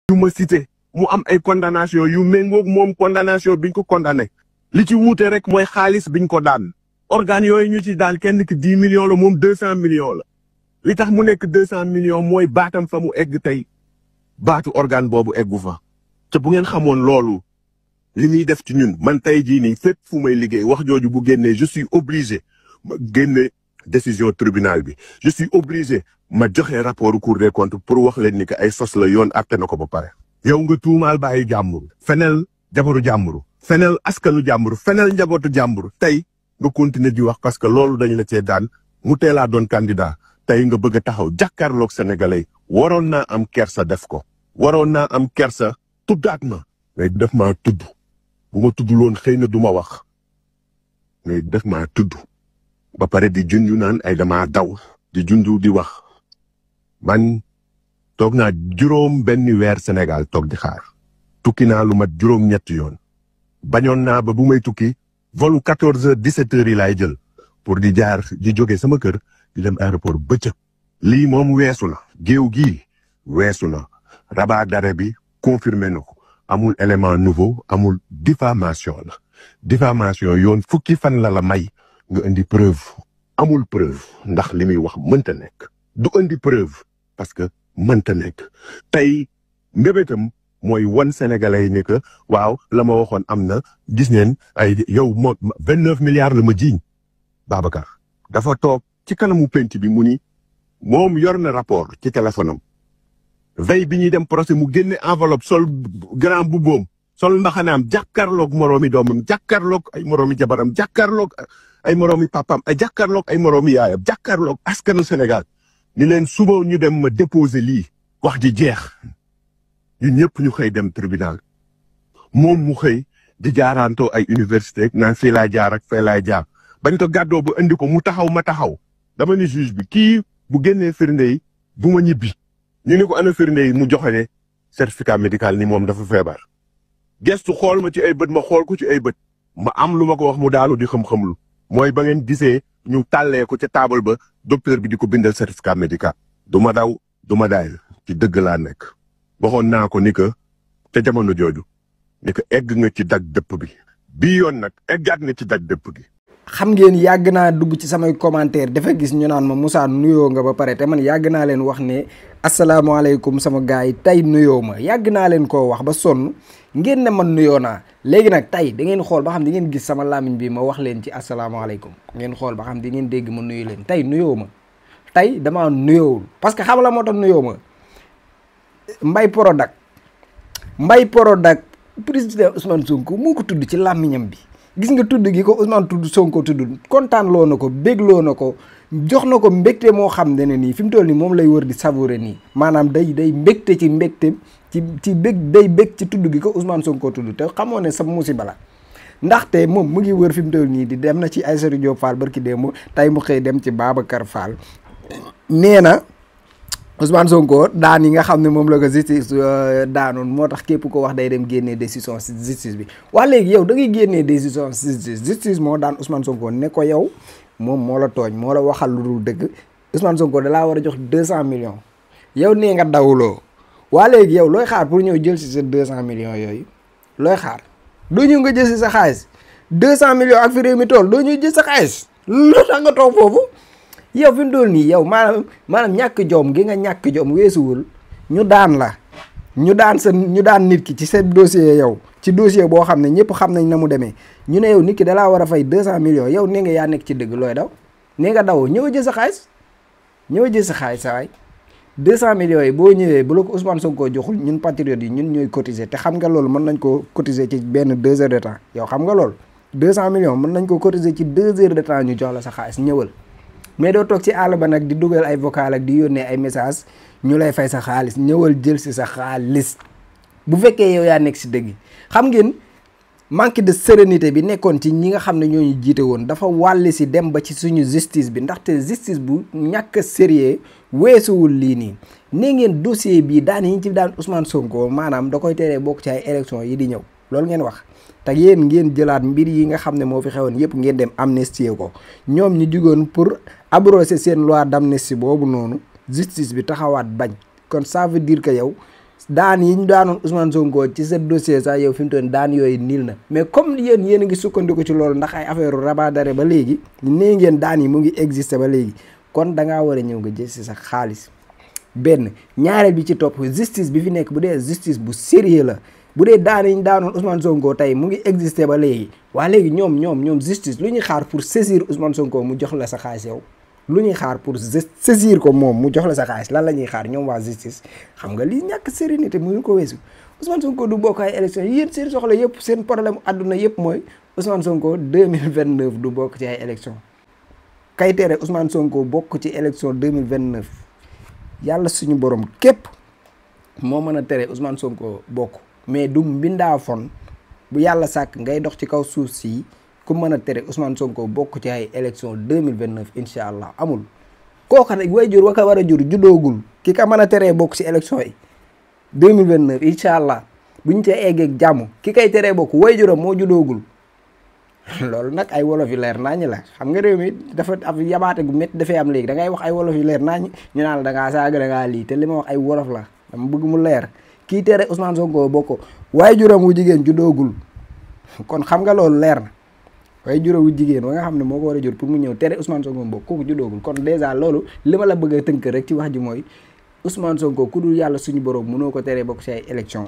yu ma cité mu am ay condamnation yu méngoog moom condamnation biñ ko condamné li ci wuute rek mooy xaalis biñ ko daan organes yooyu ñu ci daan kenn ki 10 millions la moom 200 millions la li tax mu nekk 200 millions mooy baatam fa mu egg tey baatu organe boobu eggu fa te bu ngeen xamoon loolu li muy def ci ñun man tey jii nii fépp fu may liggéey wax jooju bu génnee je suis obligé ma génne décision tribunal bi je suis obligé ma joxe rapport Cour des comptes pour wax leen ni que ay sos la yoon àtte na ko ba pare. yow nga tuumaal bàyyi jàmbur fenel jabaru jàmbur fenel askanu jàmbur fenel njabootu jàmbur tey nga continuer di wax parce que loolu dañ la cee daan mu teelaa doon candidat tey nga bëgg a taxaw jàkkaarloog sénégalais waroon naa am kersa def ko waroon naa am kersa tuddaat ma mais def maa tudd bu ma tudd loon xëy na du ma wax mais def maa tudd ba pare di junju naan ay damaa daw di junju di wax man toog naa juróom benn weer Sénégal toog di xaar tukki naa lu mat juróom ñetti yoon bañoon naa ba bu may tukki volu 14h 17h yi laay jël pour di jaar di jóge sama kër di dem aéroport bëccëg lii moom weesu na géew gii weesu na rabat d'arrêt bi confirmé na ko amul élément nouveau amul diffamation la diffamation yoon fukki fan la may nga indi preuve amul preuve ndax li muy wax mënta nekk du indi preuve parce que mënta nekk tey mbébétam mooy wan sénégalais yi ne que waaw la ma waxoon am na gis ngeen ay yow moo 29 milliards la ma jiiñ Babacar dafa toog ci kanamu penc bi mu ni moom yor na rapport ci téléphone am veille bi ñuy dem procès mu génne enveloppe sol grand bubboom sol mbaxanaam jàkkaarloog moroomi doomam jàkkaarloog ay moroomi jabaram jàkkaarloog ay moroomi papam ay jàkkaarloog ay moroomi yaayam jàkkaarloog askanu Sénégal ni leen suba ñu dem ma déposer lii wax ji jeex ñun ñëpp ñu xëy dem tribunal moom mu xëy di jaaraantoo ay université naan fii laa jaar ak fee laay jaar bañ ko gàddoo ba indi ko mu taxaw ma taxaw dama ni juge bi kii bu génnee firnde yi bu ma ñibbi ñu ni ko ana firnde yi mu joxe ne certificat médical ni moom dafa feebar gestu xool ma ci ay bët ma xool ko ci ay bët ma am lu ma ko wax mu daanu di xam-xamlu mooy ba ngeen gisee ñu tàllee ko ca taabal ba docteur bi di ko bindal certificat médical du ma daw du ma daay ci dëgg laa nekk waxoon naa ko ni que te jamono jooju ni que egg nga ci daj dëpp bi bii yoon nag eggaat nga ci daj dëpp gi. xam ngeen yàgg naa dugg ci samay commentaire dafa gis ñu naan ma Moussa nuyoo nga ba pare te man yàgg naa leen wax ne asalaamaaleykum sama gars yi tey nuyoo ma yàgg naa leen koo wax ba sonn ngeen ne man nuyoo naa léegi nag tey da ngeen xool ba xam di ngeen gis sama làmmiñ bi ma wax leen ci asalaamaaleykum ngeen xool ba xam di ngeen dégg ma nuyu leen tey nuyoo ma tey damaa nuyoowul parce que xam la moo tax nuyoo ma Mbaye Prodac président Ousmane Sonko moo ko tudd ci làmmiñam bi gis nga tudd gi ko Ousmane tudd Sonko tudd kontaan loo na ko bégloo na ko jox na ko mbégte moo xam ne nii fi mu toll nii moom lay wër di savourer nii maanaam day mbégte ci mbégte ci bég day bég ci tudd gi ko Ousmane Sonko tudd te xamoo ne sa musiba la ndaxte moom mu ngi wër fi mu toll nii di dem na ci Aïssatou Diop Fall barki démb tey mu xëy dem ci Babacar Fall nee na Ousmane Sonko daan yi nga xam ne moom la ko justice daanoon moo tax képp ko wax day dem génnee décision si justice bi wax léegi yow da ngay génnee décision si justice moo daan Ousmane Sonko ne ko yow moom moo la tooñ moo la waxal lu dul dëgg Ousmane Sonko da laa war a jox 200 millions yow nee nga dawuloo waa léegi yow looy xaar pour ñëw jël si sa 200 millions yooyu looy xaar doo ñëw nga jël si sa xaalis 200 millions ak fi réew mi tool doo ñëw jël sa xaalis loo tax nga toog foofu yow fi mu doon nii yow maanaam ñàkk jom gi nga ñàkk jom weesuwul ñu daan la ñu daan nit ki ci seen dossier yow ci dossier boo xam ne ñëpp xam nañ na mu demee ñu ne yow nit ki dalaa war a fay 200 millions yow nee nga yaa nekk ci dëgg looy daw nee nga daw ñëw jël sa xaalis sa waay 200 millions yi boo ñëwee bu la ko Ousmane Sonko joxul ñun patriotes yi ñun ñooy cotiser te xam nga loolu mën nañ ko cotiser ci benn 2 heures de temps yow xam nga loolu 200 millions mën nañ ko cotiser ci 2 heures de temps ñu jox la sa xaalis ñëwal mais doo toog ci àll ba nag di dugal ay vocal ak di yónnee ay message ñu lay fay sa xaalis ñëwal jël si sa xaalis bu fekkee yow yaa nekk si dëgg xam ngeen manque de sérénité bi nekkoon ci ñi nga xam ne ñooñu jiite woon dafa wàll si dem ba ci suñu justice bi ndaxte justice bu ñàkk a sérieux weesuwul lii nii nee ngeen dossier bii daan yi ñu ci daan Ousmane Sonko maanaam da koy teree bokk ci ay élection yi di ñëw loolu ngeen wax te yéen ngeen jëlaat mbir yi nga xam ne moo fi xewoon yëpp ngeen dem amnistie ko ñoom ñu jugoon pour abroger seen loi d'amnistie boobu noonu justice bi taxawaat bañ kon ça veut dire que yow daan yi ñu daanoon Ousmane Sonko ci sa dossier sax yow fi mu toll daan yooyu niil na mais comme yéen a ngi sukkandiku ci loolu ndax ay affaire rabat d'arrêt ba léegi nee ngeen daan yi mu ngi exister ba léegi kon da ngaa war a ñëw nga jël si sa xaalis benn ñaareel bi ci topp justice bi fi nekk bu dee justice bu sérieux la bu dee daan yi ñu daanoon Ousmane Sonko tey mu ngi exister ba léegi waa léegi ñoom justice lu ñuy xaar pour saisir Ousmane Sonko mu jox la sa xaalis yow lu ñuy xaar pour saisir ko moom mu jox la sa xaalis lan la ñuy xaar ñoom waa justice xam nga lii ñàkk sérénité mënu ko weesu Ousmane Sonko du bokk ay élection yéen seen soxla yëpp seen problème àdduna yëpp mooy Ousmane Sonko 2029 du bokk ci ay élection kay tere Ousmane Sonko bokk ci élection 2029 yàlla suñu borom képp moo mën a tere Ousmane Sonko bokk mais du mbindaa fon bu yàlla sàkk ngay dox ci kaw suuf si ku mën a tere Ousmane Sonko bokk ci ay élection 2029 incha allah amul kooka nag waajur wa ka war a jur juddoogul ki ka mën a teree bokk ci élection yi 2029 incha allah buñ ca eggeeg jàmm ki kay teree bokk waajuram moo juddoogul loolu nag ay wolof yu leer naññ la xam nga réew mi dafa ab yabaate gu métti dafay am léegi da ngay wax ay wolof yu leer naññ ñu naan la da ngaa saaga da ngaa lii te li ma wax ay wolof la dama bëgg mu leer kii tere Ousmane Sonko bokk waajuram wu jigéen juddoogul kon xam nga loolu leer na waaye juróomu jigéen wa nga xam ne moo ko war a jur pour mu ñëw tere Ousmane Sonko bokk kooku juddoogul kon dèjà loolu li ma la bëgg a tënk rek ci wax ji mooy Ousmane Sonko ku dul yàlla suñu borom mënoo ko teree bokk ci ay élection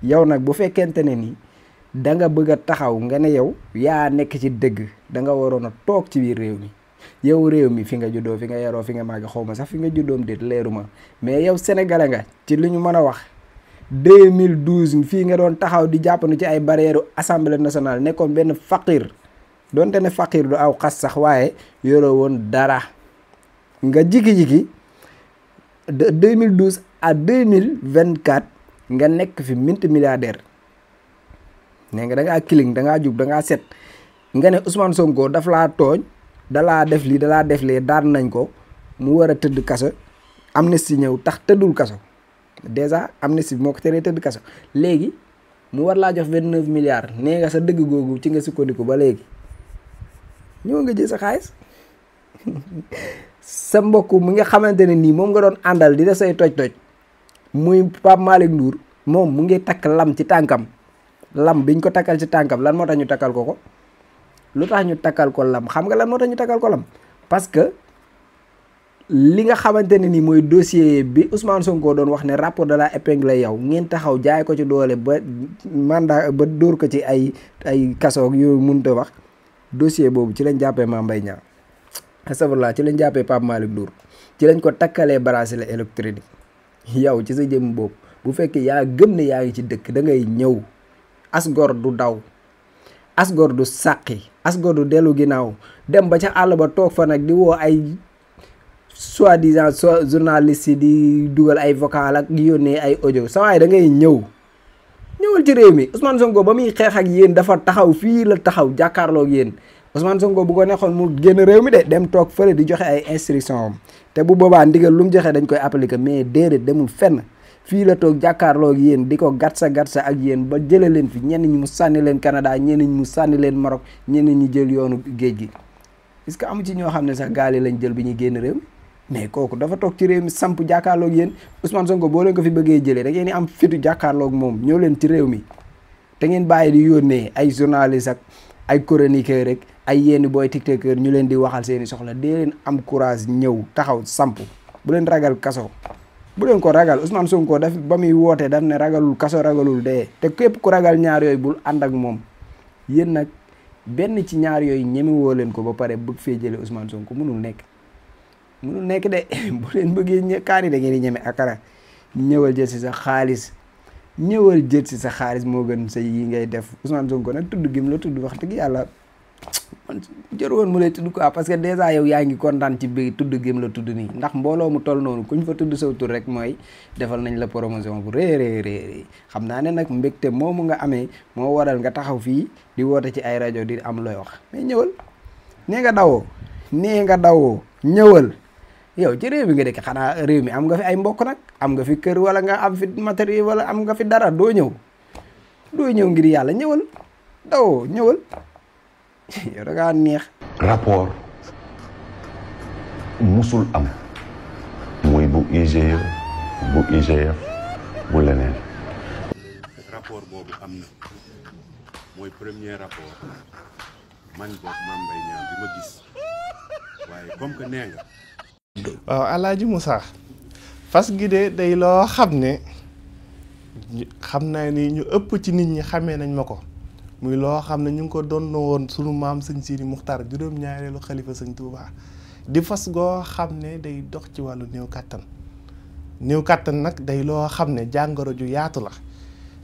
yow nag bu fekkente ne ni da nga bëgg a taxaw nga ne yow yaa nekk ci dëgg da nga waroon a toog ci biir réew mi yow réew mi fi nga juddoo fi nga yaroo fi nga màgg xaw ma sax fi nga juddoom déet leeru ma mais yow sénégalais nga ci li ñu mën a wax 2012 fii nga doon taxaw di jàppanu ci ay barrière assemblée nationale nekkoon benn faqir donte ne faqir du aw xas sax waaye yoroo woon dara nga jiki-jiki de 2012 à 2024 nga nekk fi multimilliardaire nee nga da ngaa kiling da ngaa jub da ngaa set nga ne Ousmane Sonko daf laa tooñ dalaa def lii dalaa def lee daan nañ ko mu war a tëdd kaso amnistie ñëw tax tëddul kaso dèjà amnistie bi moo ko teree tëdd kaso léegi mu war laa jox 29 milliards nee nga sa dëgg googu ci nga sukkandiku ba léegi ñëw nga jël sa xaalis sa mbokk mi nga xamante ne nii moom nga doon àndal di def say toj-toj muy Pape Malick Ndour moom mu ngi takk lam ci tànkam lam biñ ko takkal ci tànkam lan moo tax ñu takkal ko lu tax ñu takkal ko lam xam nga lan moo tax ñu takkal ko lam parce que li nga xamante ne nii mooy dossier bi Ousmane Sonko doon wax ne rapport de la épingle yow ngeen taxaw jaay ko ci doole ba mandat ba dóor ko ci ay kasoog yooyu mënut a wax dossier boobu ci lañ jàppee Mame Mbaye Niang astafurlah ci lañ jàppee Pape Malick Ndour ci lañ ko takkalee bracelet électronique yow ci sa jëm boobu bu fekkee yaa gëm ne yaa ngi ci dëkk da ngay ñëw asgor du daw asgor du sàqi asgor du dellu ginnaaw dem ba ca àll ba toog fa nag di woo ay soi-disant journaliste yi di dugal ay vocal ak di yónnee ay audio sa waay da ngay ñëwal ci réew mi Ousmane Sonko ba muy xeex ak yéen dafa taxaw fii la taxaw jàkkaarloog yéen Ousmane Sonko bu ko neexoon mu génn réew mi de dem toog fële di joxe ay instruction am te bu boobaa ndigal lu mu joxe dañ koy appliquer mais déedéet demul fenn fii la toog jàkkaarloog yéen di ko gatsa ak yéen ba jële leen fi ñenn ñi mu sànni leen Canada ñenn ñi mu sànni leen Maroc ñenn ñi jël yoonu géej gi est-ce que amu ci ñoo xam ne sax gaal yi lañ jël bi ñuy génn réew mi mais kooku dafa toog ci réew mi samp jàkkaarloog yéen Ousmane Sonko boo leen ko fi bëggee jëlee da ngeen di am fitu jàkkaarloog moom ñëw leen ci réew mi te ngeen bàyyi di yónnee ay journaliste ak ay chroniqueur rek ay yenn booy tiktokeur ñu leen di waxal seeni soxla dee leen am courage ñëw taxaw samp bu leen ragal kaso bu leen ko ragal Ousmane Sonko daf ba muy wootee daf ne ragalul kaso ragalul dee te képp ku ragal ñaar yooyu bul ànd ak moom yéen nag benn ci ñaar yooyu ñemewoo leen ko ba pare bëgg fee jële Ousmane Sonko mënul nekk de bu leen bëggee kaani da ngeen di ñeme akara ñëwal jël si sa xaalis moo gën sa yi ngay def Ousmane Sonko nag tudd gim la tudd wax dëgg yàlla man jër woon mu lay tudd quoi parce que déjà yow yaa ngi kontaan ci biir tudd gim la tudd nii ndax mbooloo mu toll noonu kuñ fa tudd saw tur rek mooy defal nañ la promotion bu réeréeréer xam naa ne nag mbégte moomu nga amee moo waral nga taxaw fii di woote ci ay rajo di am looy wax mais ñëwal nee nga dawoo ñëwal yow ci réew mi nga dëkk xanaa réew mi am nga fi ay mbokk nag am nga fi kër wala nga am fi matériel wala am nga fi dara doo ñëw ngir yàlla ñëwal dawoo ñëwal yow da ngaa neex. rapport musul am muy bu IGE bu IGF mu leneen. rapport boobu am na mooy premier rapport man boog Mame Mbaye Niang bi ma gis waaye comme que nee nga. waaw Alaaji Moussa fas gi de day loo xam ne xam naa ni ñu ëpp ci nit ñi xamee nañ ma ko muy loo xam ne ñu ngi ko doon woon sunu maam sëñ Sidi Muxtaar juróom-ñaareelu xalifa sëñ Touba di fas goo xam ne day dox ci wàllu néew kàttan néew kàttan nag day loo xam ne jàngoro ju yaatu la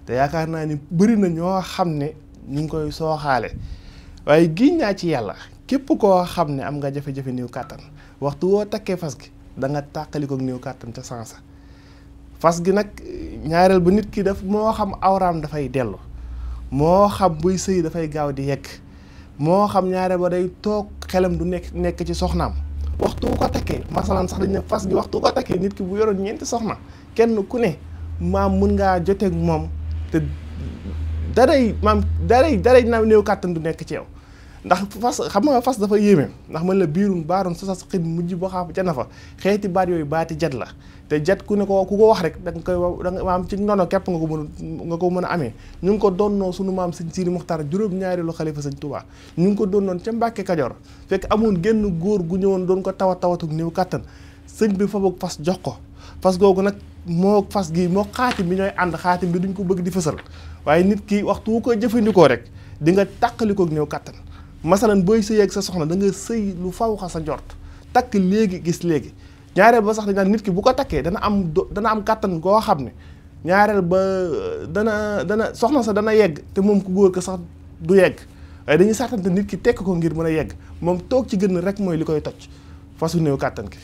te yaakaar naa ni bëri na ñoo xam ne ñu ngi koy sooxaale waaye giñ naa ci yàlla képp koo xam ne am nga jafe-jafe néew kàttan waxtu woo takkee fas gi da nga tàqali ko néew kàttan ca sansa fas gi nag ñaareel ba nit ki daf moo xam awraam dafay dellu moo xam buy sëy dafay gaaw di yegg moo xam ñaareel ba day toog xelam du nekk ci soxnaam waxtu ko takkee masalan sax dañ ne fas gi waxtu ko takkee nit ki bu yoroon ñeenti soxna kenn ku ne maam mun ngaa joteeg moom te daray na néew kàttan du nekk ci yow ndax fas xam nga fas dafa yéeme ndax man la biirun baaroon sasas xin mujj boo xam ca na fa xeeti baat yooyu baati jat la te jat ku ko wax rek da nga koy da nga maam ci nono képp nga ko mën a amee ñu ngi ko doonnoo sunu maam sëñ Sidi Muxtaar juróom-ñaareelu xalifa sëñ Touba ñu ngi ko doonnoon ca Mbàkke Kajoor fekk amoon genn góor gu ñëwoon doon ko tawatug néew kàttan sëñ bi fa boog fas jox ko fas googu nag moo fas gi moo xaatim bi ñooy ànd xaatim bi duñ ko bëgg di fësal waaye nit ki waxtu wu ko jëfandikoo rek di nga tàqalikoog néew kàttan masalan booy sëy ak sa soxna da nga sëy lu faw xa sa njort takk léegi gis léegi ñaareel ba sax dañ naan nit ki bu ko takkee dana am kàttan goo xam ne ñaareel ba dana soxna sa dana yegg te moom ku góor ko sax du yegg waaye dañuy sartante nit ki tekk ko ngir mën a yegg moom toog ci gën rek mooy li koy toj fasu néew kàttan ki